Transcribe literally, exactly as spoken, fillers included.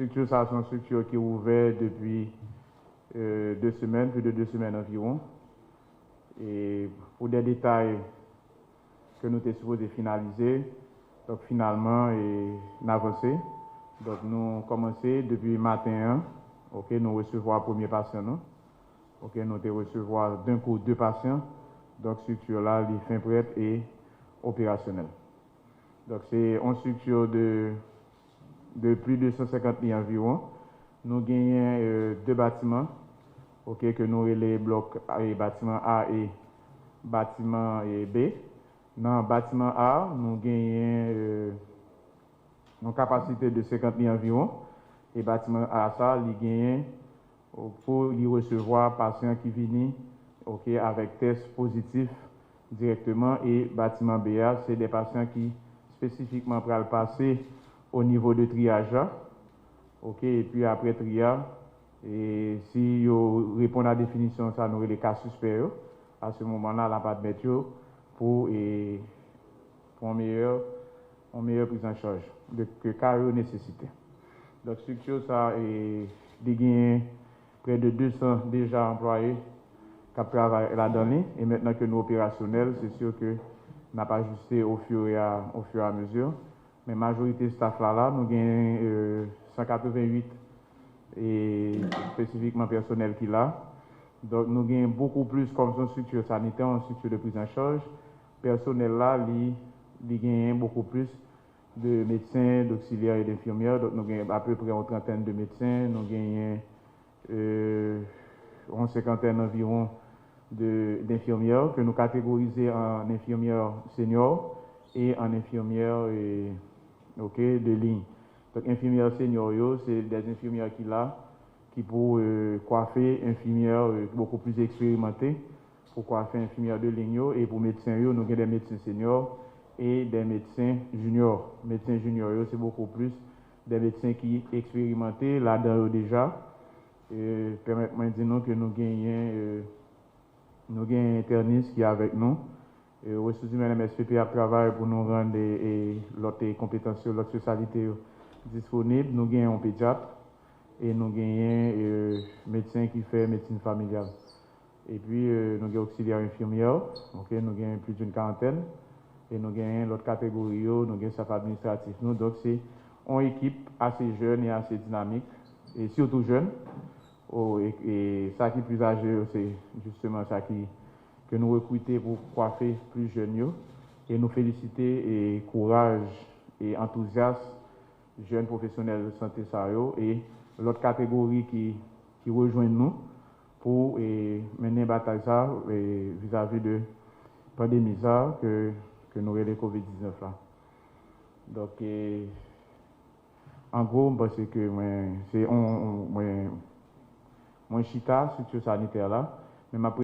Estrikti sa se yon estrikti ki ouvè depi euh, deux semaines, plus de deux semaines environ. E pou de detay ke nou te sipoze finalize, donk finalman e n avanse. Donk nou kòmanse depi maten an, ok, nou resevwa premye pasyan nou. Ok, nou te resevwa d'un coup deux pasyan. Donk estrikti la li fen prèt e operasyonèl. Donk se yon estrikti de de plis de san senkant li anviwon. Nou genyen euh, de batiman, ok, ke nou rele blòk A, e batiman A e batiman e B. Nan batiman A, nou genyen euh, yon kapasite de senkant li anviwon. E batiman A sa, li genyen pou li resevwa pasyan ki vini, ok, avèk tès pozitif dirèkteman. E batiman B a, se de pasyan ki espesifikman pral pase o nivo de triyaj la, ok, epi apre tri a, e si yo reponn a definisyon sa nou rele ka sispè yo, a se moman la l ap admèt yo pou e pou yon meyè yon meyè priz an chaj de ke ka yo nesesite. Donk estrikti sa e li genyen prè de de san deja anplwaye k ap travay ladan li. E mentnan ke nou operasyonèl, se si ke n ap ajiste ofiraofiramezu. Men majorite staff la la, nou gen euh, san katrevenwit e espesifikman pèsonèl ki la. Donk nou gen bokou plis, kòm se yon estrikti sanitè, yon estrikti de priz an chaj. Pèsonèl la li li genyen bokou plis de medsen, d'oksilyè e denfimyè. Donk nou gen apeprè yon trantèn de medsen, nou genyen euh, yon senkantèn anviwon de denfimyè ke nou kategorize an enfimyè senyò e an enfimyè e ok, de liy. Donk enfimyè senyò yo se de enfimyè ki la ki pou euh, kwafe enfimyè euh, bokou plis eksperimante pou kwafe enfimyè de liy yo. E pou medsen yo, nou gen de medsen senyò e de medsen jinyò. Medsen jinyò yo se bokou plis de medsen ki eksperimante ladan yo deja. E pèmèt mwen di nou ke nou genyen euh, nou genyen entènis ki avèk nou. E resous imèn M S P P ap travay pou nou rann e, e lòt e konpetans yo, lòt espesyalite yo disponib. Nou gen yon pedyat e nou genyen e, medsen ki fè medsin familyal. Epi e, nou gen oksilyè enfimyè, ok, nou gen plis d'une karantèn. E nou genyen lòt kategori yo, nou gen staf administratif nou. Donk se yon ekip ase jèn e ase dinamik, e sitou jèn. O, e, e sa ki plis aje yo se jisteman sa ki ke nou rekrite pou kwafe plis jèn yo. E nou felisite e kouraj e antouzyas jèn pwofesyonèl sante sa yo e lòt kategori ki ki rejwenn nou pou e, mennen batay sa e, vizavi de pandemi sa ke, ke nou rele kovid diznèf la. Donk e, an gwo, m panse ke mwen se on, on mwen mwen chita estrikti sanitè la, men m ap